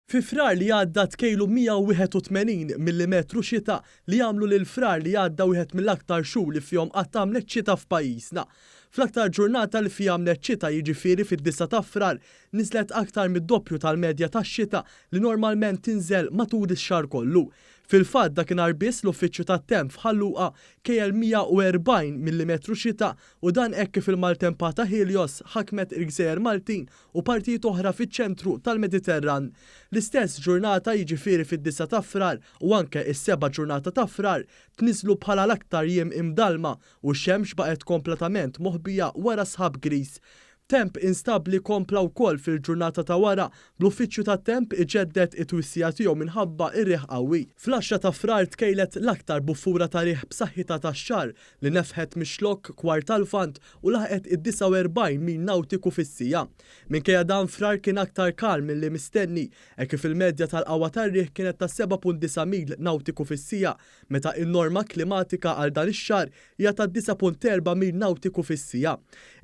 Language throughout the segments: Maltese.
Fi Frar li għadda tkejlu 181 millimetru xita li għamlu lil Frar li għadda wieħed mill-aktar xhur li fihom qatt għamlet xita f'pajjiżna. Fl-aktar ġurnata li fiha għamlet xita jiġifieri fid-disgħa ta' Frar niżlet aktar mid-doppju tal-medja tax-xita li normalment tinżel matul ix-xahar kollu. Fil-fatt dakinhar biss l-Uffiċċju tat-Temp f'Ħal Luqa kejjel 140 millimetru xita u dan hekk kif il-maltempata Helios ħakmet il-gżejjer Maltin u partijiet oħra fiċ-ċentru tal-Mediterran. L-istess ġurnata, jiġifieri fid-disgħa ta' Frar u anke is-seba' ġurnata ta' Frar, tniżżlu bħala l-aktar jiem imdallma u x-xemx baqgħet kompletament moħbija wara sħab griż. Temp instabbli kompla wkoll fil-ġurnata ta' wara, bl-Uffiċċju tat-Temp iġedded it-twissija tiegħu minħabba r-riħ qawwi. Fl-għaxra ta' Frar tkejlet l-aktar buffura ta' riħ b'saħħitha tax-xahar li nefħet mix-Xlokk kwart tal-Lvant u laħqet id-49 mil nawtiku fis-siegħa. Minkejja dan Frar kien aktar kalm milli mistenni, hekk kif il-medja tal-qawwa tar-riħ kienet ta' 7.9 mil nawtiku fis-siegħa, meta n-norma klimatika għal dan ix-xahar hija ta' 9.4 mil nawtiku fis-siegħa.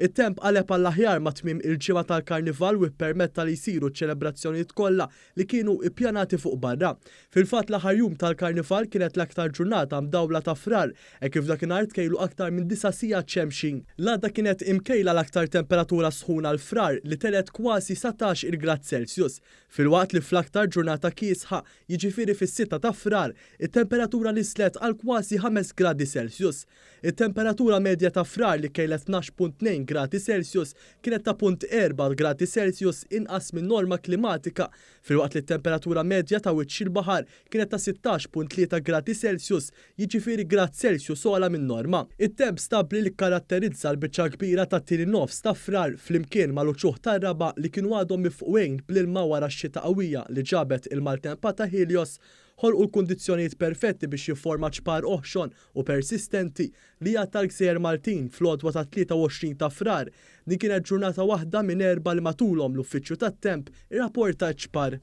It-temp qaleb għall-aħjar ma' tmiem il-ġimgħa tal-Karnival u ppermetta li jsiru ċ-ċelebrazzjonijiet kollha li kienu ippjanati fuq barra. Fil-fatt l-aħħar jum tal-Karnival kienet l-aktar ġurnata mdawla ta' Frar, hekk kif dakinhar tkejlu aktar minn disa' sigħat xemxin. L-għada kienet imkejla l-aktar temperatura sħuna għal Frar li telgħet kważi satax il grad Celsius, filwaqt li fl-aktar ġurnata kiesħa, jiġifieri fis-sitta ta' Frar, it-temperatura niżlet għal kważi ħames gradi Celsius. It-temperatura medja ta' Frar li kejlet 12.2 gradi Celsius kienet ta' punt erba' gradi Celsius inqas min-norma klimatika filwaqt li t-temperatura medja ta' wiċċ il-baħar kienet ta' 16.3 gradi Celsius, jiġifieri grad Celsius ogħla min-norma. It-temp stabbli li kkaratterizza l-biċċa l-kbira tat-tieni nofs ta' Frar flimkien mal-uċuħ tar-raba' li kienu għadhom mifqugħin bl-ilma wara x-xita qawwija li ġabet il-maltempata Helios ħolqu l-kundizzjonijiet perfetti biex jifforma ċpar oħxon u persistenti li għadd tal-gżejjer Maltin fl-għodwa tat-23 ta' Frar. Din kienet ġurnata waħda minn erbgħa li matulhom l-Uffiċċju tat-Temp irrapporta ċ-ċpar.